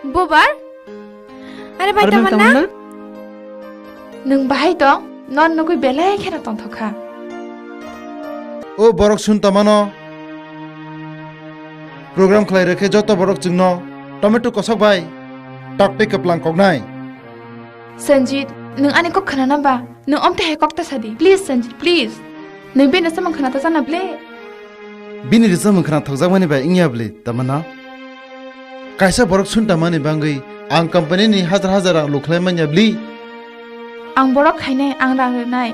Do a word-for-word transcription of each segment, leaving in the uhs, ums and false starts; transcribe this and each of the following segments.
Bubar? Are bai, Are nang Tamanna? Tamanna? Nwng bahai tong? Non nugwi belai kheno tongthok kha. O borok sun tamano. Program khlai rwkhe joto borok chwngno tomato kosok bai tok tei kwplang koknai. Sanjit, nwng ani kok khwnana ba? Nwng omte hai kok ta sadi. Please, Sanjit, please. Nwng bini samung khwna ta sana ble. Bini rwchapmung khwnathokjakmani bai wngya bwle, Tamanna? Kaisa borok suntamani bangwi ang company ni hajar hajar rang lukhlai manya bwle? Ang borok khainai, ang rang rwnai.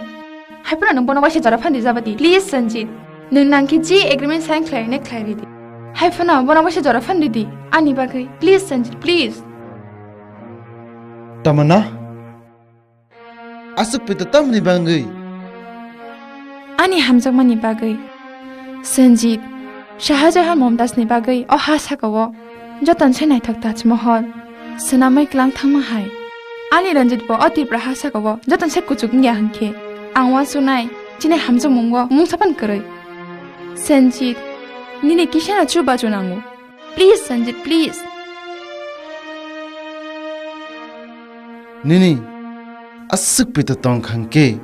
Haiphano nwng bono waisa jora phan rijabadi. Please, Sanjit. Nwng nangkhe je agreement sign khlainai khlai ridi. Haiphano bono waisa jora phan ridi. Ani bagwi. Please, Sanjit, please. Tamanna? Aswk poito tamni bagwi? Ani hamjakmani bagwi. Sanjit, Shah Jahan Mumtaz ni bagwi o ha sakao joton se naithok Taj Mahal swnamwi kwlang thangma hai. Ani Ranjit bo o Tripura ha sakao joton se kuchuk wngya hwnkhe ang uansuknai chini hamjakmungo mungsa phan kwrwi. Sanjit, nini kisano chubachu nango. Please, Sanjit, please. Nini aswk poito tong kha hwnkhe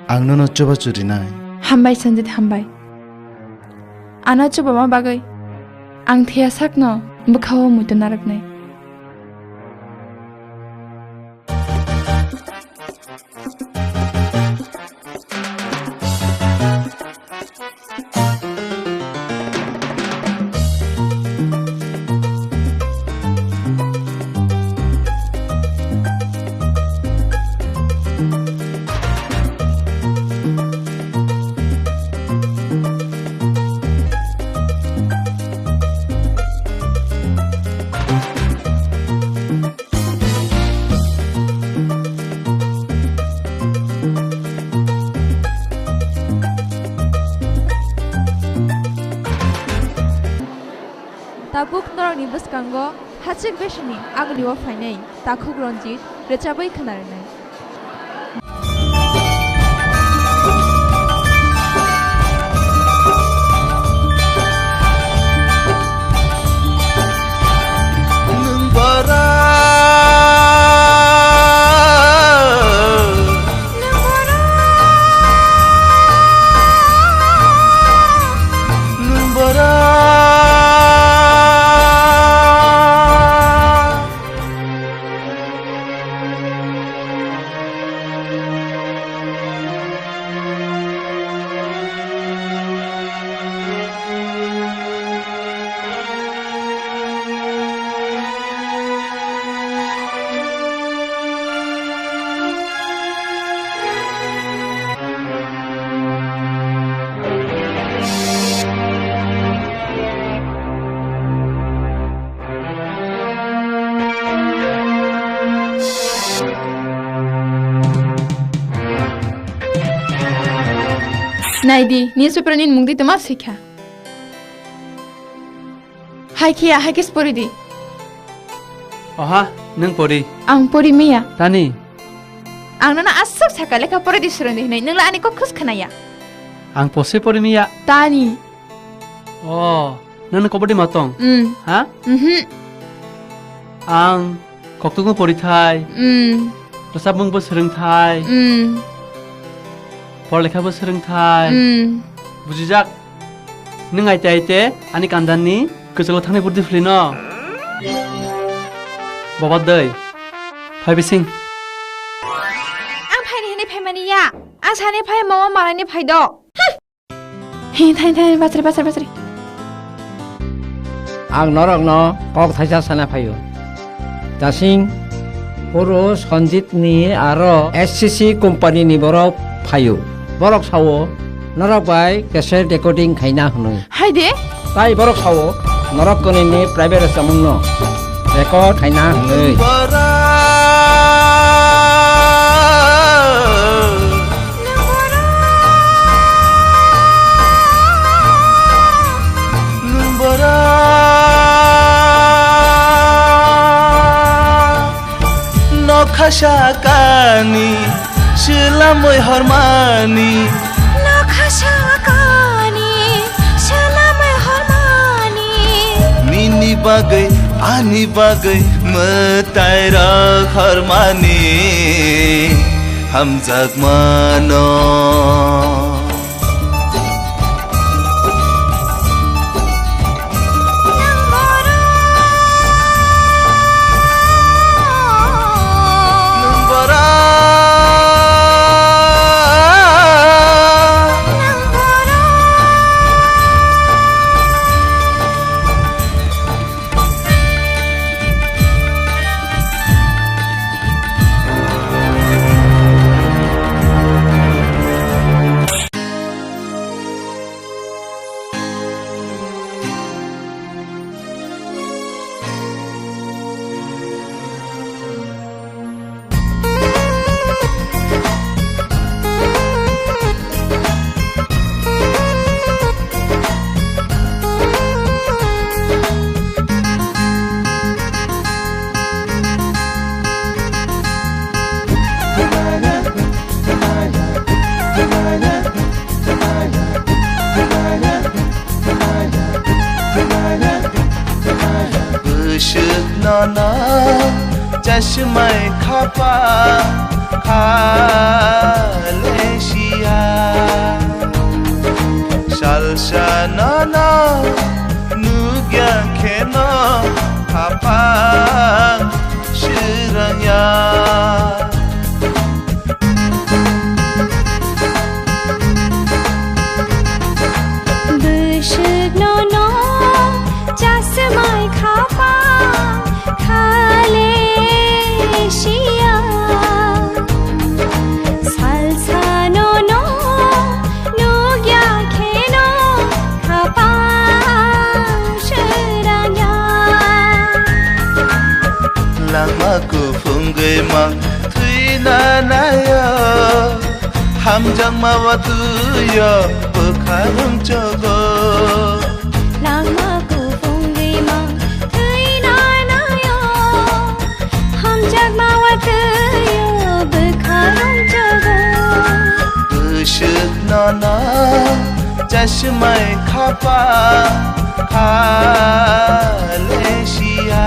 ang nono chubachu rinai. Hambai, Sanjit, hambai. Ano chubama bagwi ang thwiya sakno bwkhao muitu narwknai. Tabuk norokni bwskango hachik besini agulio phainai Takhuk Ranjit rwchabwi khwna rwnai. Nwng bwrwi. Nwng bwrwi. Naidi, newspaper ni mungdi tama sikha. Hai khiya, hai khe pori di. Oha, nwng pori. Ang pori miya. Tani? Ang nono aswk saka lekha pori di swrwng di hinwi, nwng la ani kok khus khwnaya. Ang pose pori miya. Tani? Oh, nono kobodi matong? Mm. Ha? Mhm. Ang Koktwkno porithai. Mm. Rwchapmungbo swrwngthai. Mm. Porlekhabo swrwngthai. Mm. Bujijak. Nwng aite aite ani kandanni kwchwlo thangni burdi phlino. Boba dei. Phai bising. Ang phaini hwnwi phaimani ya. Ang sani phai mama malani phai do. Hi, thai, thai, bachari, bachari, bachari. Ang norokno kok thaisa sana phaio. Dasing, puro Sanjit ni aro S C C company ni borok phaio. Borok sao, norok bai cassette recording khaina hwnwi. Hai de? Tai borok sao, norok kwnwi ni private rwchapmung no record khaina hwnwi. Nokha sakani swlamwi hormani. Nokha sakani swlamwi hormani. Nini bagwi Ani bagwi mwtai rok hormani hamjakmano. Bwswk nono chasmai khapa kha le sia. Salsa nono nugya kheno khapang srwngya. Bwswk nono chasmai khapa kha le sia. Salsa nono nugya kheno khapang srwngya. Langma kuphungwi mang thwina naio, hamjakma watwio bwkha rwngchogo. Langma kuphungwi mang thwina naio, hamjakma watwio bwkha rwngchogo. Bwswk nono chasmai khapa kha le sia.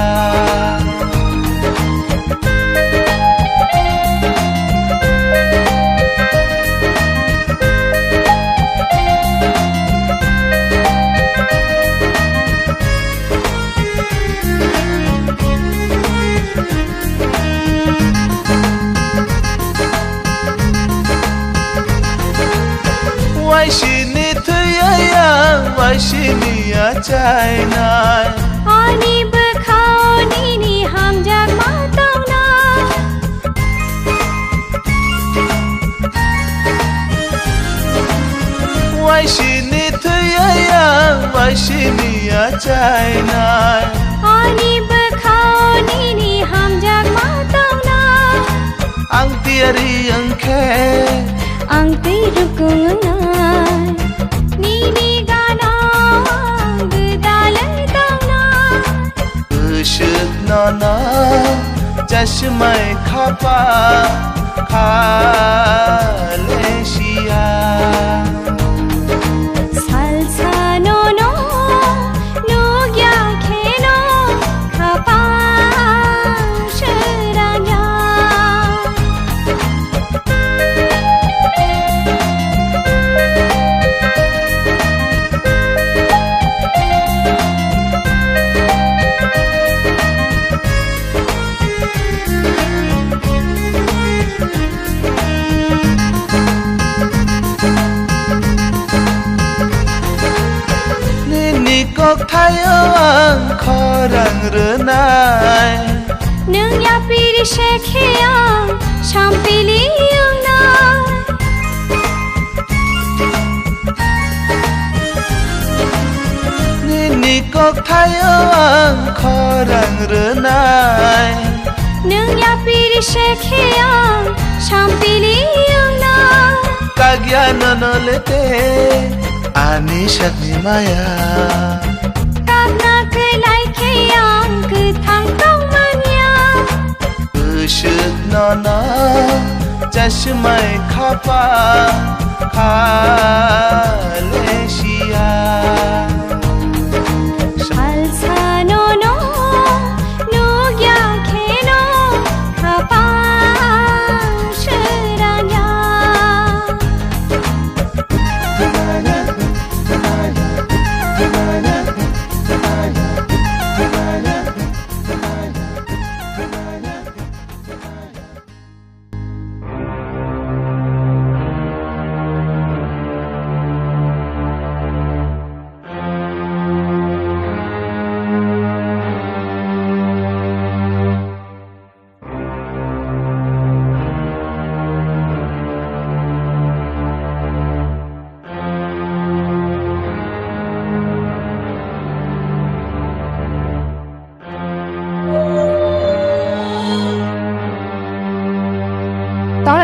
Waisini thwiya yang, waisini achainai. Ani bwkhao nini hamjakma tongnai. Waisini thwiya yang, waisini achainai. Ani bwkhao nini hamjakma tongnai. Ang tiyari wngkhe, ang twi rukung wngnai. Nini gana ang gwdalwi tongnai. Bwswk nono chasmai khapa kha le sia. Salsa nono nugya kheno khapang srwngya. Nini kokthaio ang khorang rwnai. Nwng yapiri se khe ang sampili wngnai. Nini kokthaio ang khorang rwnai. Nwng yapiri se khe ang sampili wngnai. Kagya nono lete ani sakni maya. Kakna kwlai khe ang kwthang tongmanya. Bwswk nono chasmai khapa kha le sia. Salsa nono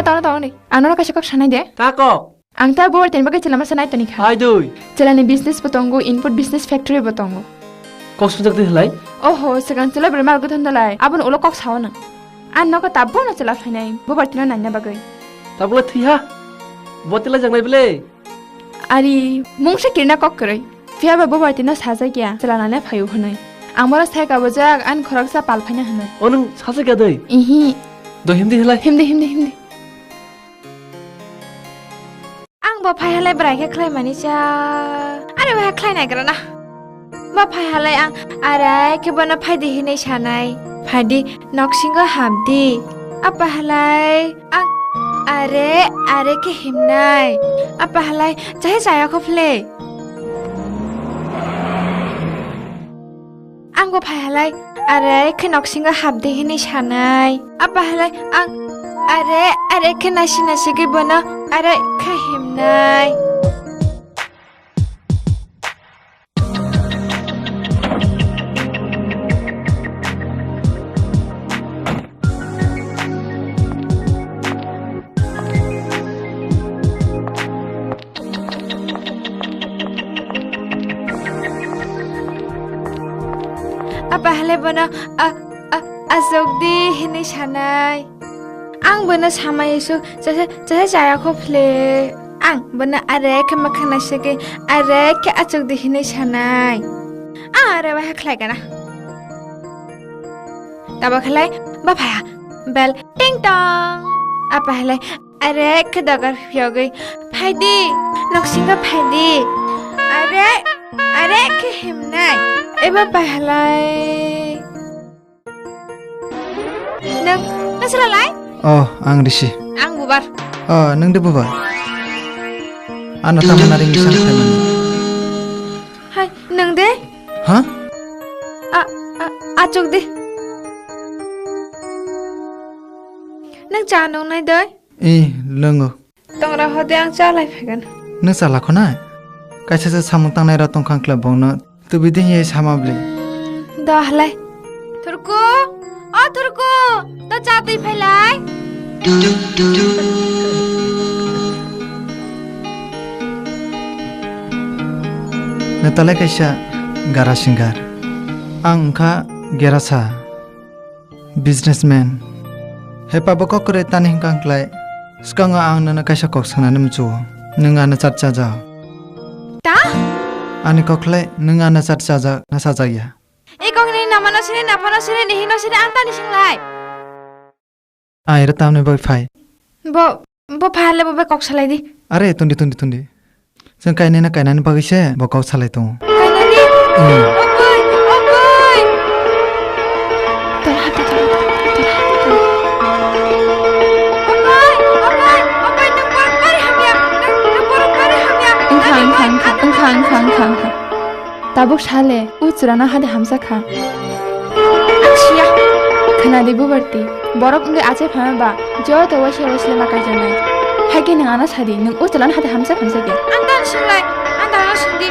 Tongno, tongno de. Ang nono kaisa kok sanai de. Ta kok? Ang ta bo tini bagwi chwla masa nai toni kha. Hai doi. Chwlani business bo tongo, input business factory bo tongo. Kok sumjak de halai? Oho, swkang chwla bwrwi mal gothan dalai. Aboni ulo kok sao nang. Ang nogo tabuk no chwla phainai, bo bartino naina bagwi. Tabukle thwi ha. Bo tila jangnai bele. Ari, mungsa kirna kok kwrwi. Phiya ba bo bartino sajak ya, chwla nana phaio hwnwi. Ang bono sai kabujak, ang khoroksa pal phaina hwnwi. O nwng sajak ya doi? Ihi. Do himdi halai. Himdi, himdi, himdi. Ang bo phai halai bwrai khe khlai mani cha. Are bo khlai nai gra na. Bo phai halai ang are khe bono phaidi hinwi sanai. Phaidi noksingo hapdi. Apa halai ang are, are khe himnai. Apa halai chai chaya kho phle. Ang bo phai halai, are khe noksingo hapdi hinwi sanai. Apa halai, ang are, are khe nasi nasi gwi bono are khe himnai. Apa halai bono, a, a, achuk di hinwi sanai. Ang bono samai su, chasa, chasa chaya kho phle. Ang bono are khe mwkhang naisagwi, are khe achuk di hinwi sanai. Ang are waha khlai gana. Tabo khlai, ba phaya, bel ting tong. Apa halai, are khe dogar phiyogwi, phaidi, noksingo phaidi. Are, are khe himnai. Eba pai halai. Nang, nang sala lai? Oh, ang Rishi. Ang Bubar. Oh, nang de Bubar. Ano tamo nari misang khaimani. Hai, nang de? Ha? A, a, achuk de. Nang cha nung nai doi? Eh, lwngo. Tongra hode ang cha lai phagan. Nung cha lakho na? Kaisa se samung tangnai ra tongkhang kla bongno. Tubi de hiye sama bli. Da halai. Thurku, o Thurku, to cha twi phailai. Natalai kaisa gara singar. Ang wngkha gerasa. Businessman. Hepa bo kok kwrwi tani hwnkha ang klai. Swkango ang nono kaisa kok sanani muchungo. Nwng ano chat chajak. Ta? Ani kok khlai nwng ano chat chajak na chajak ya? E kokni namano sini, naphano sini, nihino sini, ang tani singlai. Ai ro tamni bai phai. Bo, bo phai le bo bai kok salai di. Are tundi, tundi, tundi. Chwng kainai na kainani bagwi se bo kok salai tongo. Kainani? Hmm. Okoi, okoi. Okoi, okoi, okoi, nang borok bari hamya, nang, nang borok bari hamya. Wngkha, wngkha, wngkha, wngkha, wngkha, wngkha, wngkha. Tabuk sale, u chwrano hade hamsa kha. Achiya. Khwnadi Bubarti, borok wngwi achai phama ba, joto waisa waisa lama kaijaknai. Haikhe nwng ano sadi, nwng u chwlano hade hamsa khamsa khe. Ang dan singlai, ang dan sindi.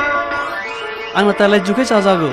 Ang natalai jukhe chajago.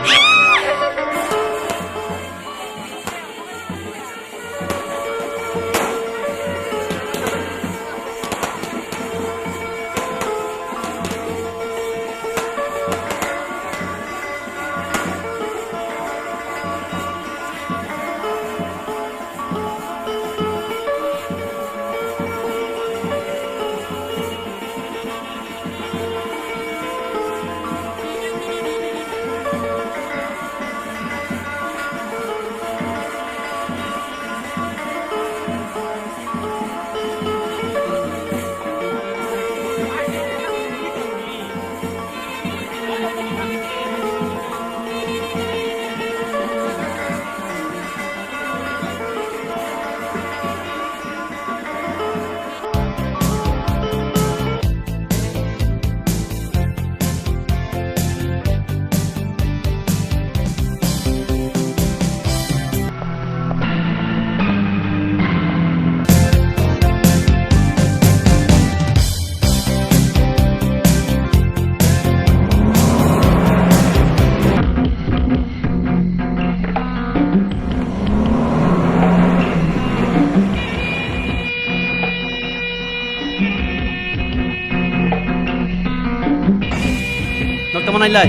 Nailai.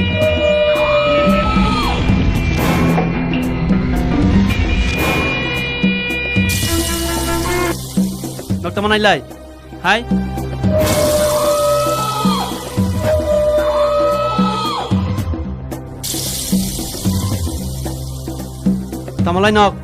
Nok tamo nailai. Hai. Tamalai nok.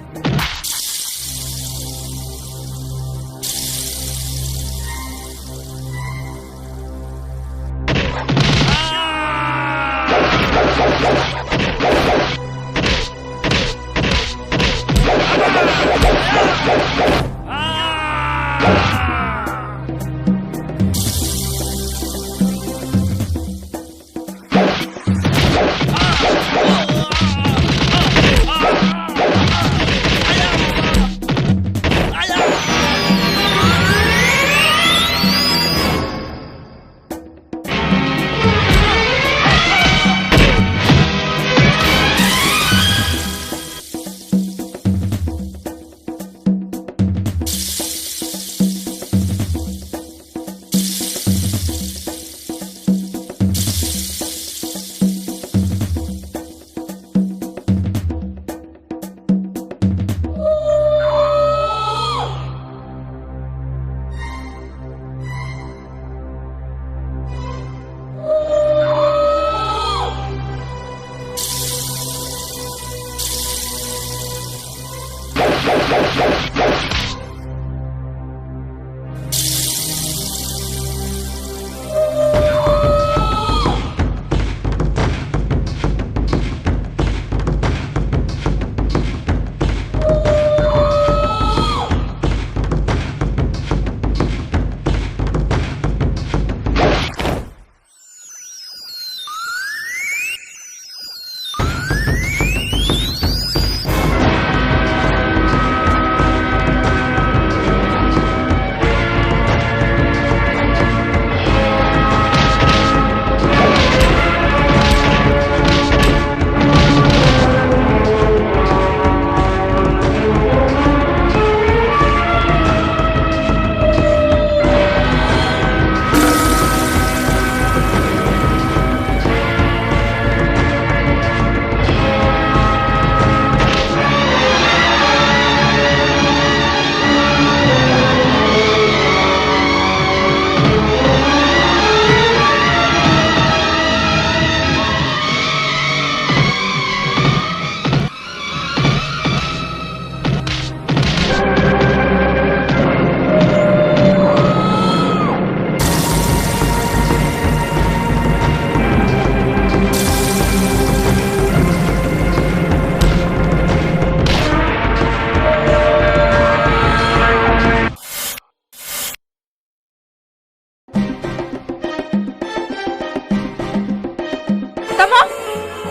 Tamo?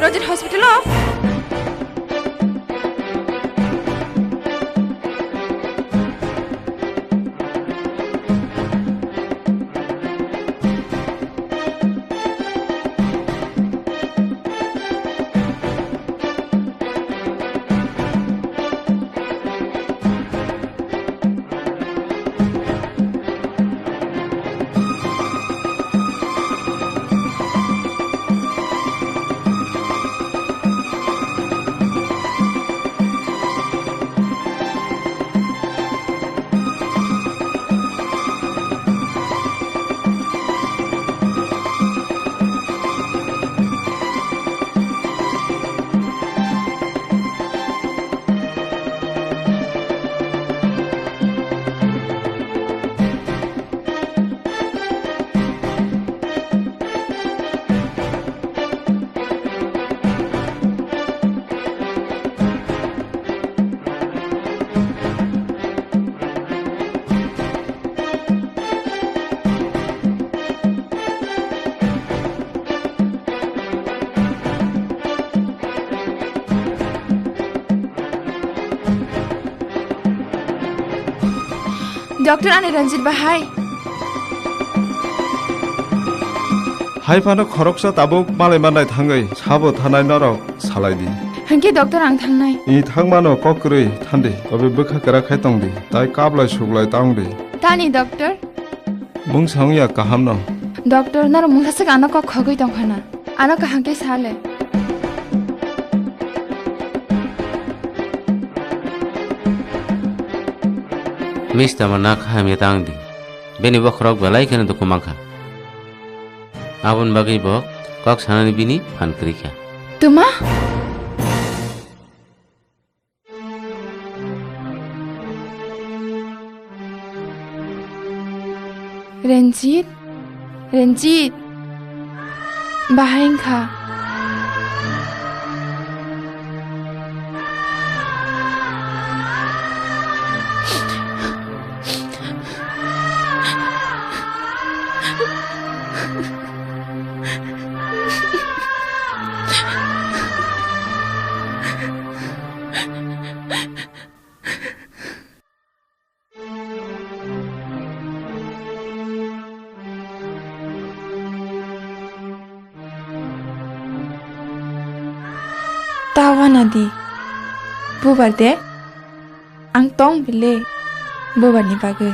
Rojit hospital o? Doctor ani Ranjit bahai. Hai phano khoroksa tabuk malai manai thangwi sabo thanai norok salai di. Hwnkhe doctor ang thangnai. I thangmano kok kwrwi thandi, tobwi bwkha kwrak khai tongdi, tai kablai suglai tangdi. Tani doctor? Mungsa wngya kahamno. Doctor, norok mungsa swk ano kok khogwi tongkhana. Ano kaham khe sa le. Mister Manak hamya tang di. Bini bokhorok belai kheno dukhu mankha. Aboni bagwi bo kok sanani bini phan kwrwi kha. Tuma? Renjit, Renjit, bahai wngkha. Ta wana di. Bubar de. Ang tong bile. Bubarni bagwi.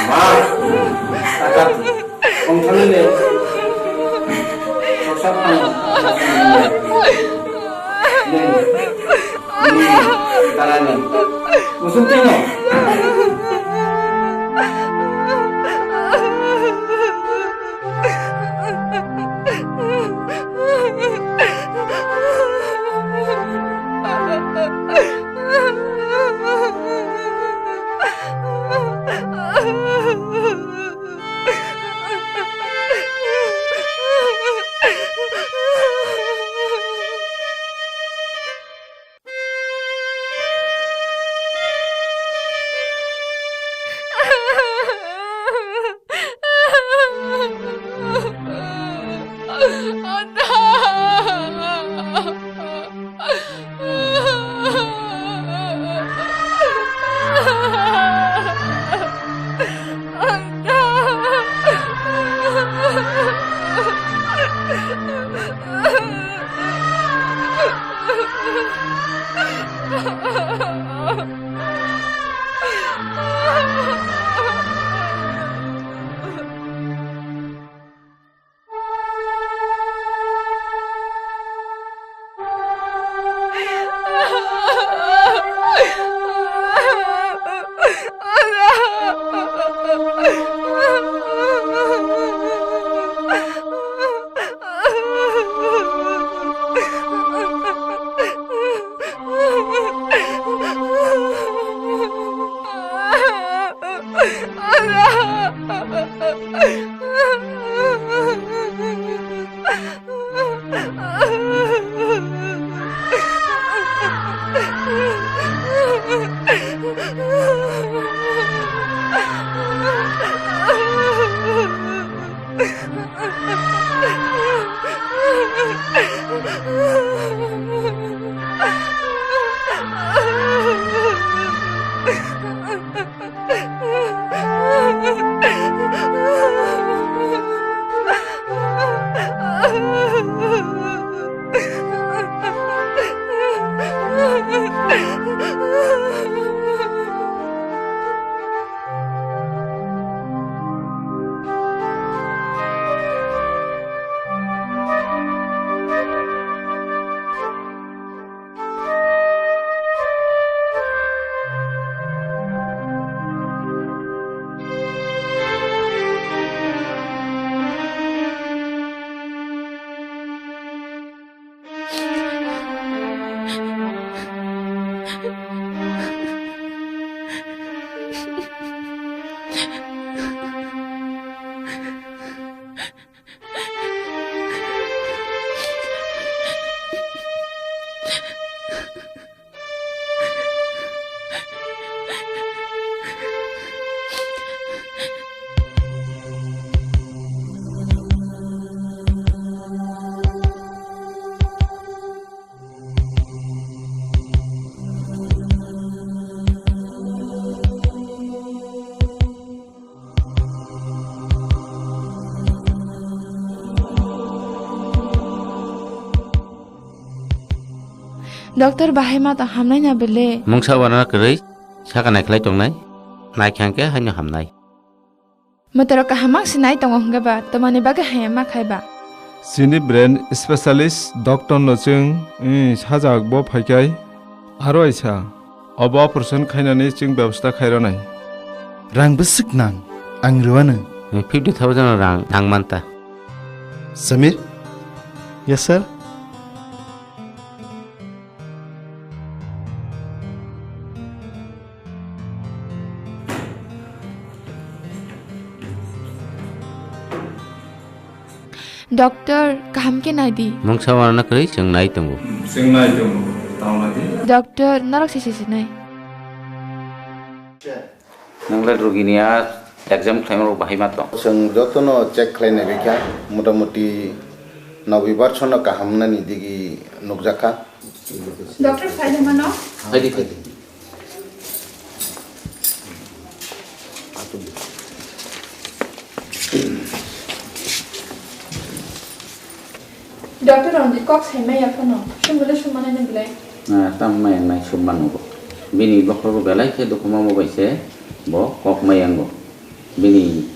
Ma, takat, kongthani le, soksa phano, neng, nini, tarani, musuntino. Doctor bahai ma tong hamnai na bele? Mungsa wana kwrwi saka naikhlai tongnai, naikha hwnkhe haino hamnai. Motoro kaham mang sinai tongo hwnkhe ba, tomoni bagwi haya ma khai ba? Chini brain specialist doctor no chwng, eh, sajak bo phaikai. Aro aisa, obo operation khainani chwng bebosta khairanai. Rang bwswk nang, ang rwano. Fifty thousand rang nang manta. Samir? Yes, sir. Doctor, kaham khe nai di. Mungsa wana kwrwi chwng nai tongo. Chwng nai tongo, tamo nai di. Doctor, norok se se se nai. Nwngle rugini a exam khlaima rok bahai ma tong? Chwng jotono check khlai nai kha, motamuti nobi percent no kaham wngnani digi nukjakha. Doctor, phaidi mano? Phaidi, phaidi. Doctor, Ranjit kok sai maya phano, sumgule summanai ni belai. Ah, tam maya nai summa nugo. Bini bokhorok belai khe dukhu mamo bai se bo kok maya wngo. Bini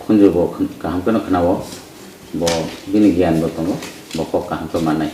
khunju bo khn-, kaham kheno khna-o, bo bini giyan bo tongo, bo kok kaham khe mannai.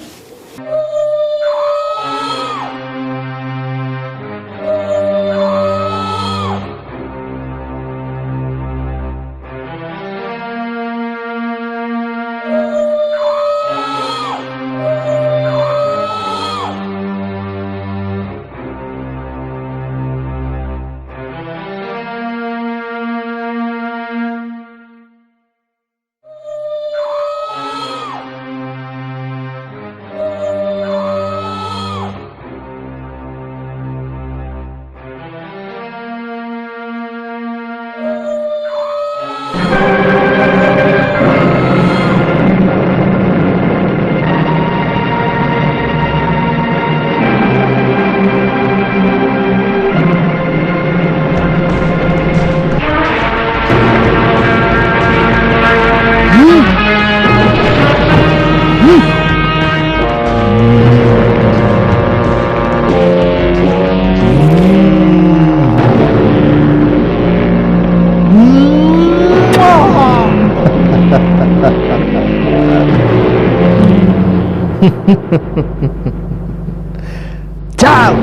Chao!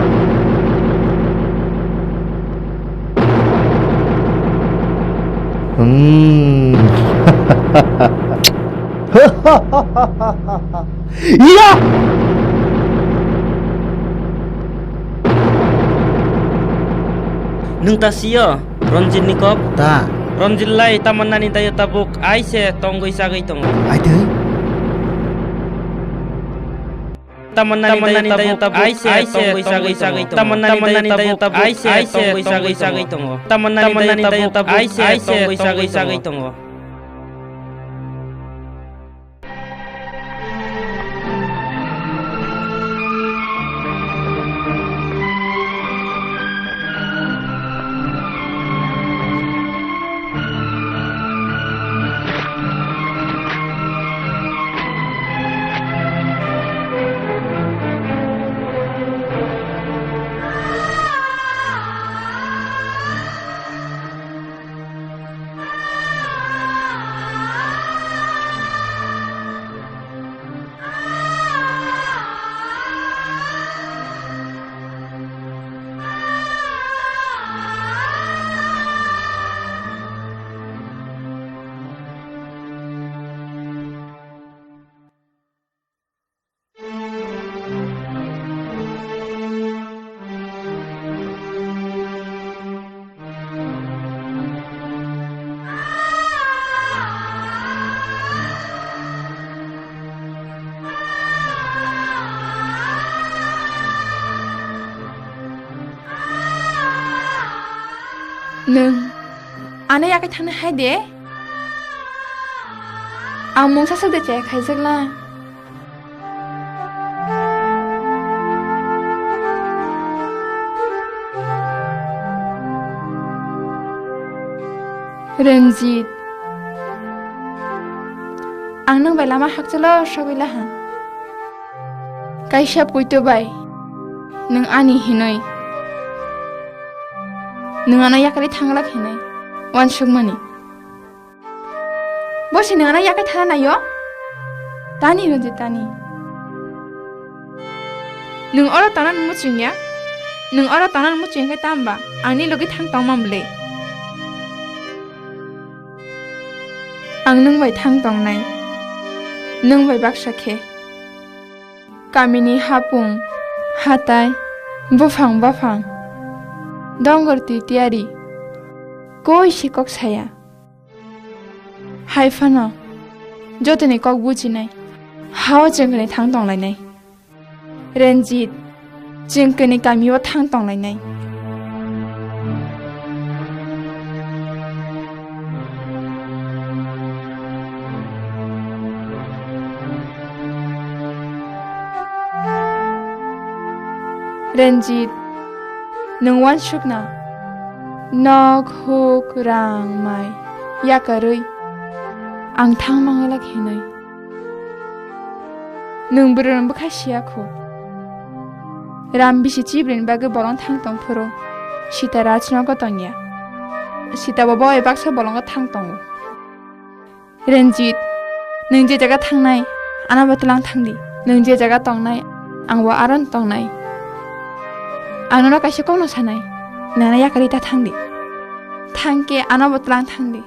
Hmm. Iya! Nwng ta sio, Ranjit ni kok? Ta. Ranjit lai Tamanna ni dayo tabuk ai se tongwi chagwi tongo. Ai twi? Tamanna ni dayo tabuk ai se tongwi chagwi tongo. Tamanna ni dayo tabuk ai se tongwi chagwi tongo. Tamanna ni dayo tabuk ai se tongwi chagwi tongo. Nwng ano yakai thangna hai de? Ang mungsa swk de chaya khaijak la. Ranjit, ang nwng bai lama hakchalo sogwi laha. Kaisa poito bai Nwng ani hinwi. Nwng ano yakarwi thanglak hinwi. Uansukmani. Bo se nwng ano yakarwi thana naio? Tani Ranjit, tani. Nwng oro tongna muchungya? Nwng oro tongna muchung khe tamba? Angni logi thang tongma bwle. Ang nwng bai thang tongnai. Nwng bai baksa khe. Kamini hapung, hatai, buphang baphang, dongor twi tiyari, koi se kok saya. Hai phano, jotoni kok bujinai, hao chwng khe thang tonglainai. Ranjit, chwng khe kamio thang tonglainai. Ranjit, nwng uansukna? Nok, huk, rang, mai yakarwi ang thang manglak hinwi. Nwng bwrwirokni bwkha siya kho. Ram bisi chibrini bagwi bolong thang tong phuru Sita rajnogo tongya. Sita bo bai baksa bolongo thang tongo. Ranjit, nwng je jaga thangnai, ano bo tlang thangdi. Nwng je jaga tongnai, ang bo aron tongnai. Ang nono kaisa kokno sanai, nana yakarwi ta thangdi. Thangkhe ano bo tlang thangdi.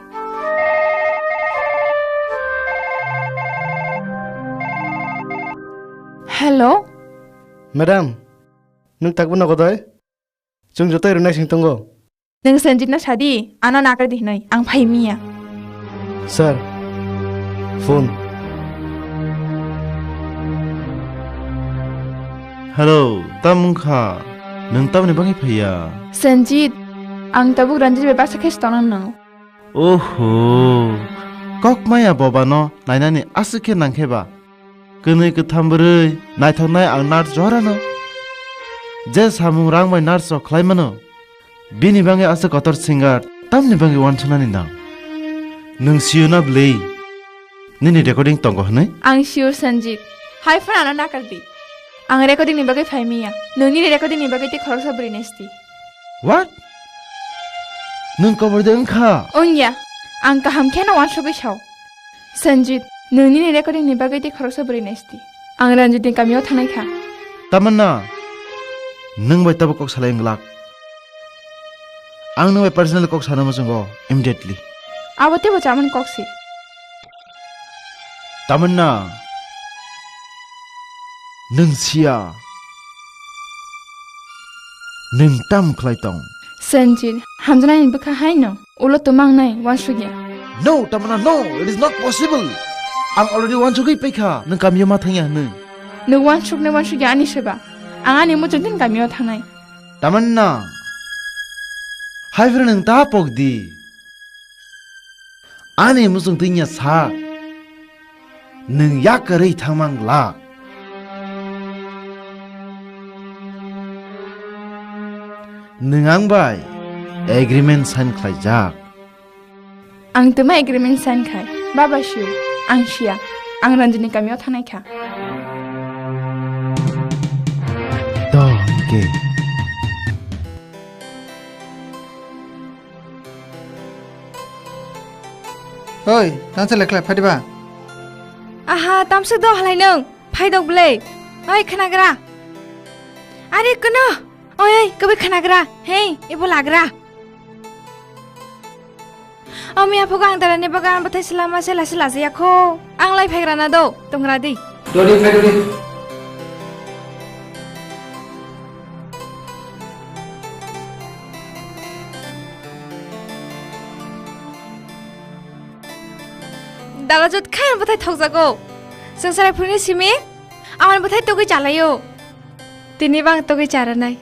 Hello? Madam, nwng takbo nogo doi? Chwng joto rwnai sing tongo. Nwng Sanjit no sadi, ano nakar di hinoi, ang phai miya. Sir, phone. Hello, tam wngkha? Nwng tamni bagwi phaiya? Sanjit, ang tabuk Ranjit bai baksa khe se tongnang nango. Oho, kok maya bobano nainani aswk khe nangkhe ba? Kwnwi kwtham bwrwi naithoknai ang nurse jorano. Je samung rang bai nurse rok khlai mano, bini bagwi aswk kotor singer tamni bagwi uansuknani nang? Nwng sio na bwlwi nini recording tongo hwnwi? Ang sio Sanjit, hai phano ano nakar di. Ang recording ni bagwi phai miya. Nwng nini recording ni bagwi tei khoroksa bwrwi naisti. What? Nwng kobor de wngkha? Wngya. Ang kaham kheno uansugwi sao. Sanjit, nwng nini recording ni bagwi tei khoroksa bwrwi naisti. Ang Ranjit ni kamio thangnai kha. Tamanna, nwng bai tabuk kok salai wng glak. Ang nwng bai personally kok sana muchungo immediately. Abo teibo chamani kok se. Tamanna, nwng siya. Nwng tam khlai tong? Sanjit, hamjaknai ni bwkha hai no. Ulo twmang nai, uansukya. No, Tamanna, no, it is not possible. Ang already uansugwi paikha, nwng kamio ma thangya hwnwi. Nwng uansuknai uansukya ani seba. Ang ani muchungtwini kamio thangnai. Tamanna, hai phano nwng ta pok di. Ani muchungtwi wngya sak. Nwng yakarwi thangmang glak. Nwng ang bai agreement sign khlaijak. Ang twma agreement sign khai. Baba sure, ang siya. Ang Ranjit ni kamio thangnai kha. Dongke. Oi, nang se lekhle phai diba? Aha, tamswk do halai nwng. Phai dok bwlai. Oi, khnagra. Are, kono. Oi, oi, kwbai khnagra. Hei, ebo lagra. Omi aphugo ang darani bagan bwthai selama se lasi lajaya kho. Ang lai phaigrana do, tongra di. Dodi, phai dodi. Dala jot khai ang bwthai thokjago. Swngchar phuruni simi ang bwthai togwi chalaio. Tini bang togwi charanai.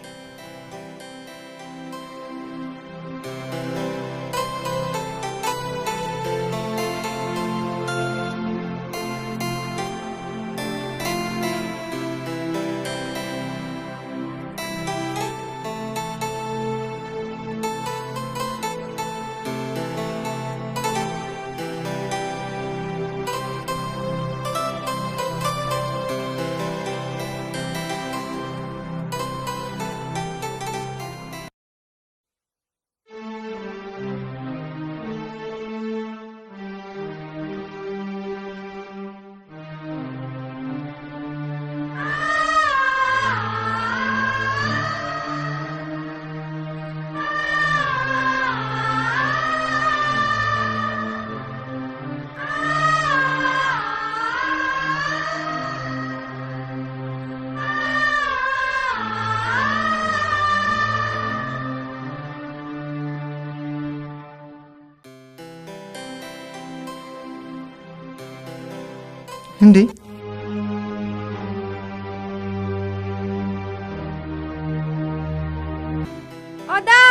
Hindi. Oda!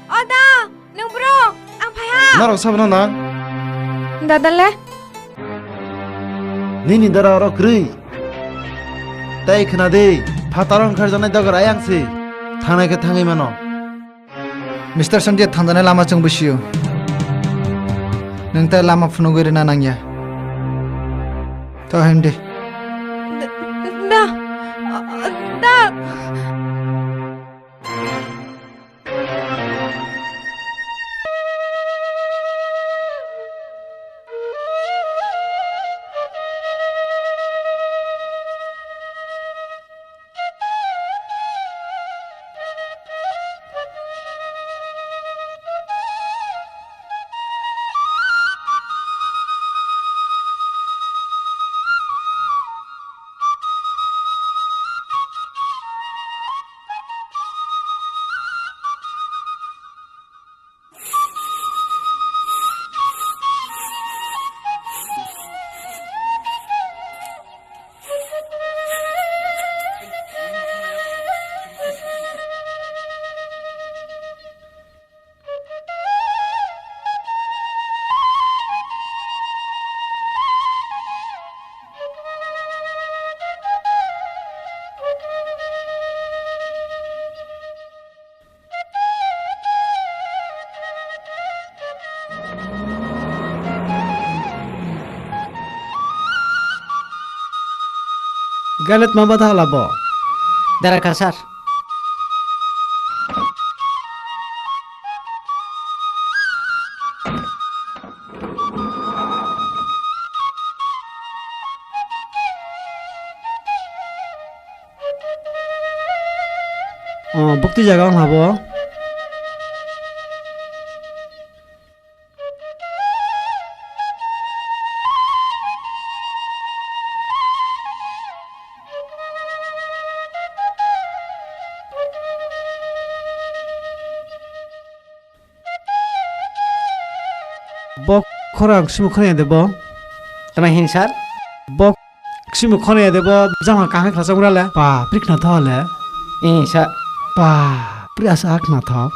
Oda! Nwng bro! Ang phaiha! Norok sabo no nang? Dada le? Nini dara oro kwrwi. Tei khna di, phataro wngkharjaknai dogar ayang si. Thangnai khe thangwi mano. Mister Sanjay, thangjaknai lama chwng bwsio. Nwng tei lama phunugwi rwna nangya. To him di. Da, da, da. Galet ma bata hala bo. Dara kasar. Oh, bukti jaga wng habo. Bo khorang simo khorang de bo. Tama hin sir? Bo Ksimo khonaya de bo jama kahai khlasang ura le. Ba, pri khna tho le. Ee, sa. Ba, pri asa khna tho.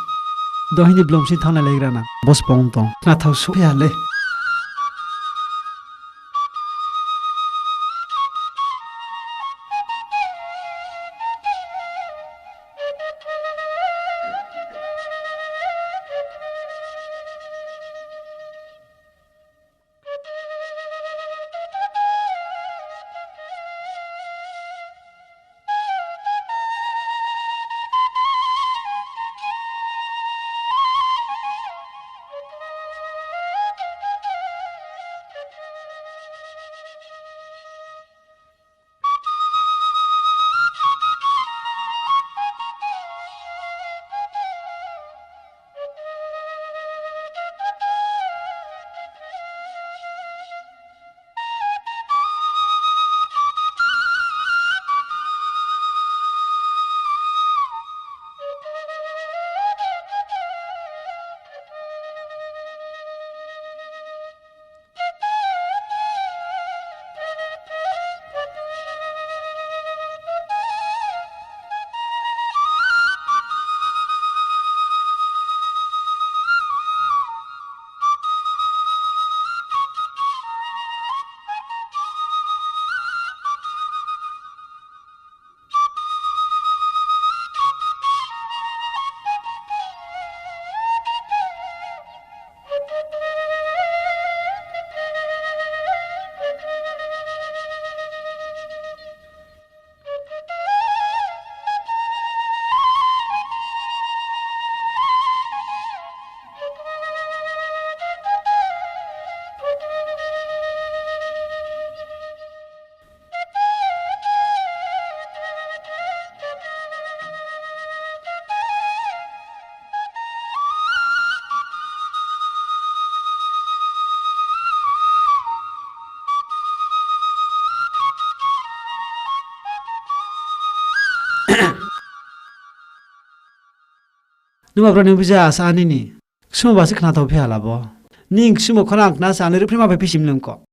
Dohini blom si thana le grana. Bos pong tong. Khna tho su ya le. Numa bro ni bisa asa ani ni. Ksimo basi khna tho phi hala bo. Ning ksimo khona ang khna sa ani ripri ma bai pisim lengko.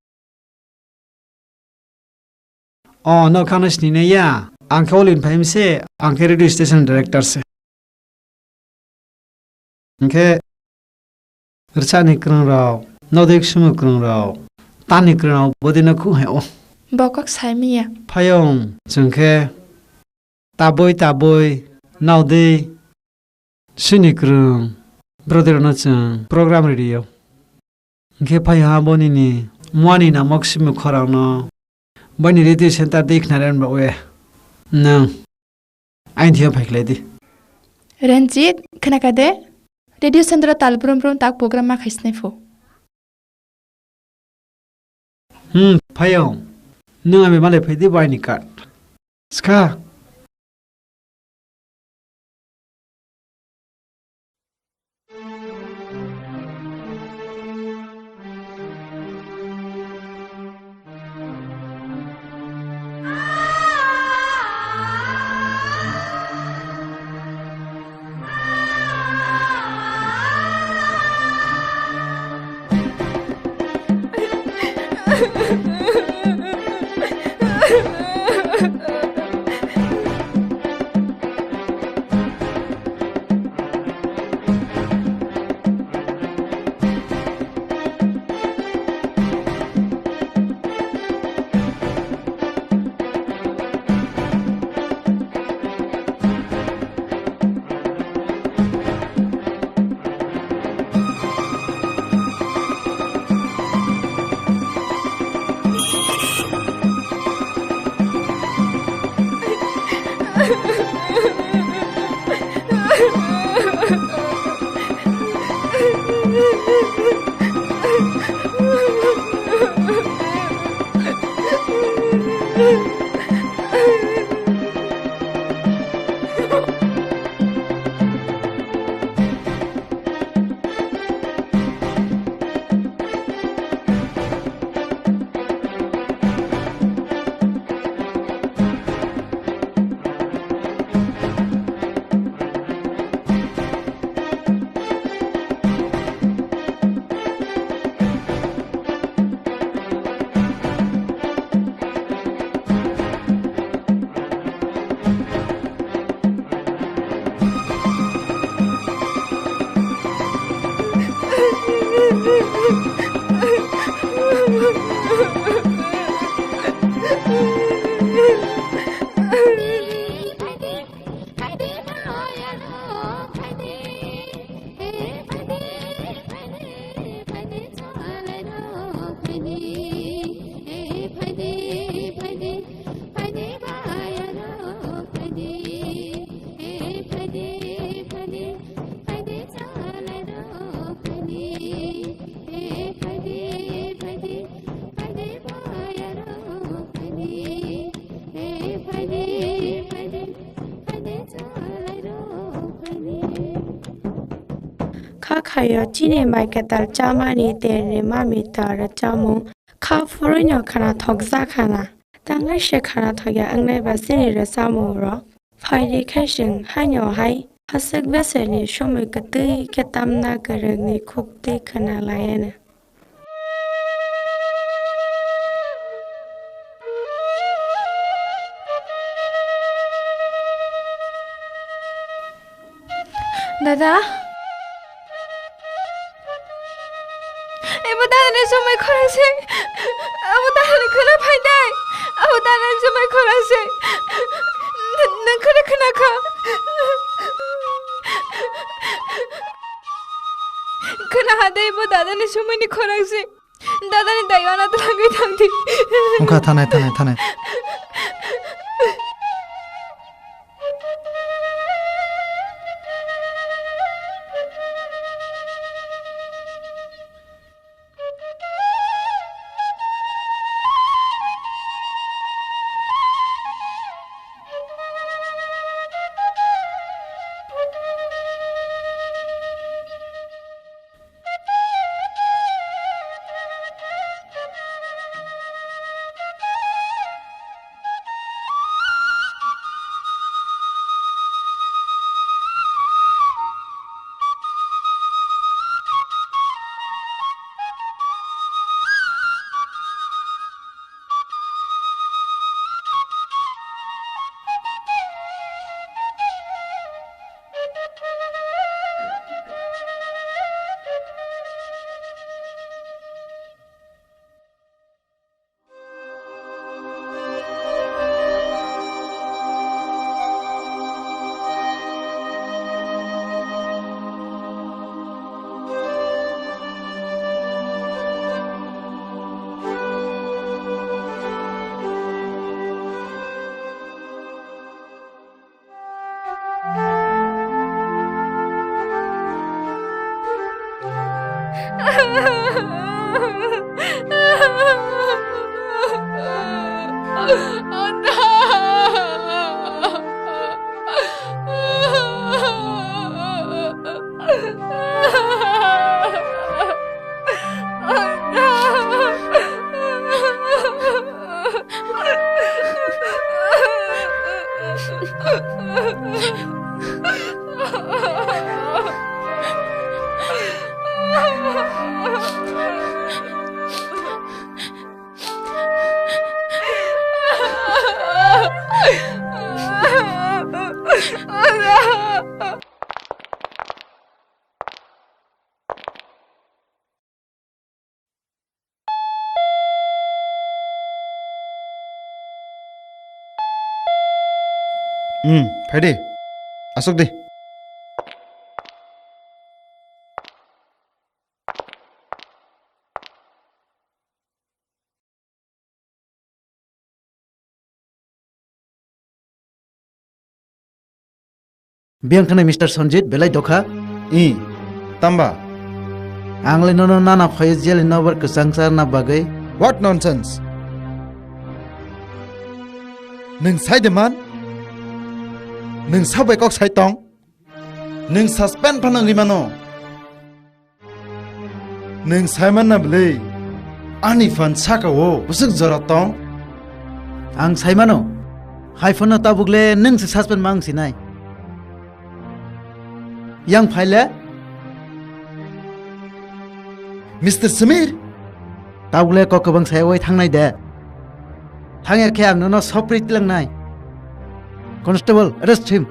O, no khano sini ne ya. Ang khe olin phaim se, ang khe radio station director se. Hingkhe rwchani kwrwng rok, nodek sumu kwrwng rok, tani kwrwng rok bodino khu hai o. Bo kok sai miya. Phayung chwng khe taboi taboi nodek sini kwrwng brodorno chwng program rwdi o. Hingkhe phai ha bo nini muani namok simi khorang no bani radio center de khna ren ba we. Nang ain thia phai khlai di. Ranjit, khna ka de? Radio center tal brum brum tak program ma khai sinai pho. Hmm, phai o. Nung ami malai phai di bai ni card. Ska. Kha khaio chini mai kwtal chamani terni mami tar chamung kha phurwino khwnathokjak khana. Tanglai se khwnathokya wngnai ba chini rwchapmung rok. Phaidi khe chwng haino hai aswk beserni somoi kwtwi khe tamna kwrwngni khuk twi khwna laiano. Dada. Ebo dadani somoi khorang se. Abo dadani khwna phainai. Abo dadani somoi khorang se. Nwng khwna khwna kha. Khwna ha de ebo dadani somoini khorang se. Dadani daiwana twlangwi thangdi. Wngkha, thanai, thanai, thanai. Hmm, phai di. Asok di. Biyang khwnai Mister Sanjit, belai dokha? I, tamba? Ang le nono nana phaio jeli nobar kwchang charna bagwi. What nonsense? Nwng sai de man? Nwng sabai kok sai tong? Nwng suspend phano wngwi mano. Nwng sai manna bwlwi ani phan saka-o bwswk jora tong? Ang sai mano. Hai phano tabuk le nwng se suspend ma wng sinai. Yang phai le? Mister Samir? Tabuk le kok kwbang sai oi thangnai de. Thangya khe ang nono sopri tilangnai. Constable, arrest him.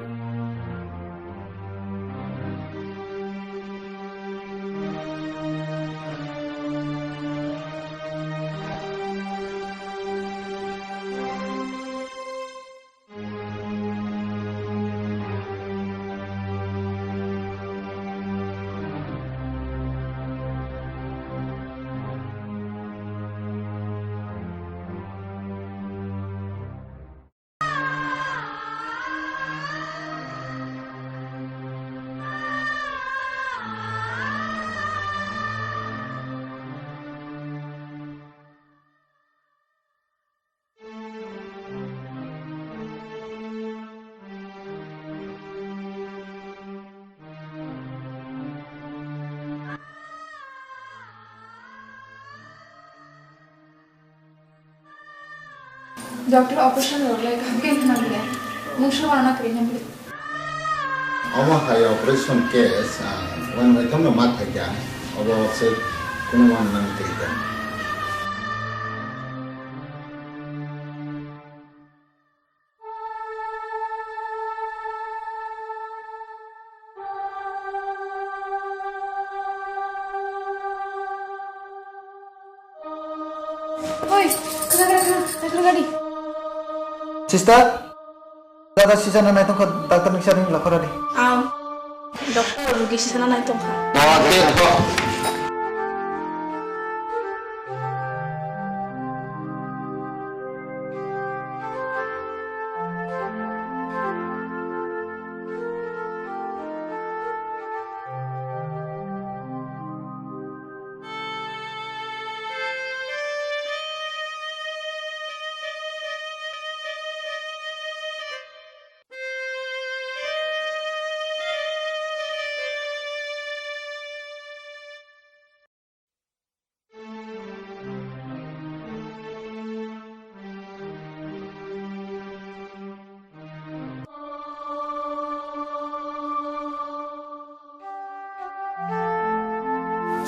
Doctor operation rok lai kha, bini thwngnai bwle. Mungsa wana kwrwi nang bwle. Omo hai operation case, ah, wan mai tongno ma thai kha. Obo se kuno wan nang twi kha. Oi, kena, kena, kena, kena gari. Sister, dada sisa na nai tongkha, doctor ni sari la khoradi. Aw. Doctor, rugi sisana nai tongkha.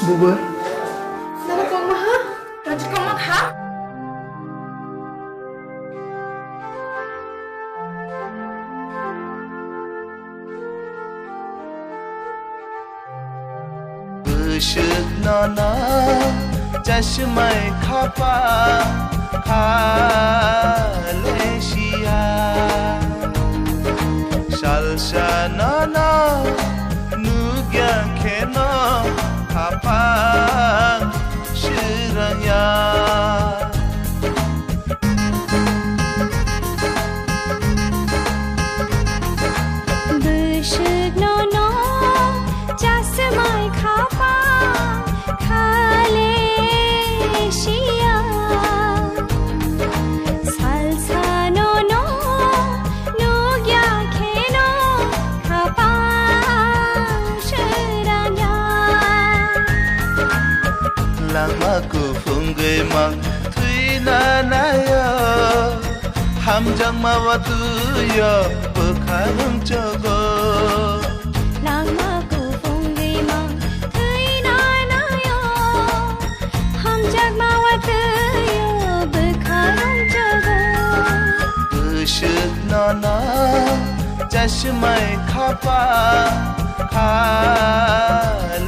Bubar. Nana kongma ha? Raji kongma kha? Bwswk nono chasmai khapa khale siya. Salsa nono nugya kheno khapang siranya. Bwswk nono chasmai khapa khale siya. Salsa Gwi mang thwina nayo, hamjakma watwi-o bwkha rwngchogo. Langma kuphung gwi mang thwina nayo, hamjakma watwi-o bwkha rwngchogo. Bwswk nono chasmai khapa kha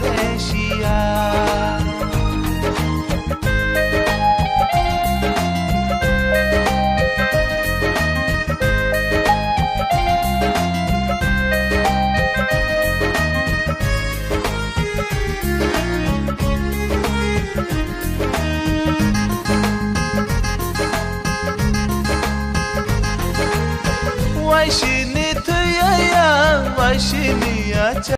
le siya. Waisi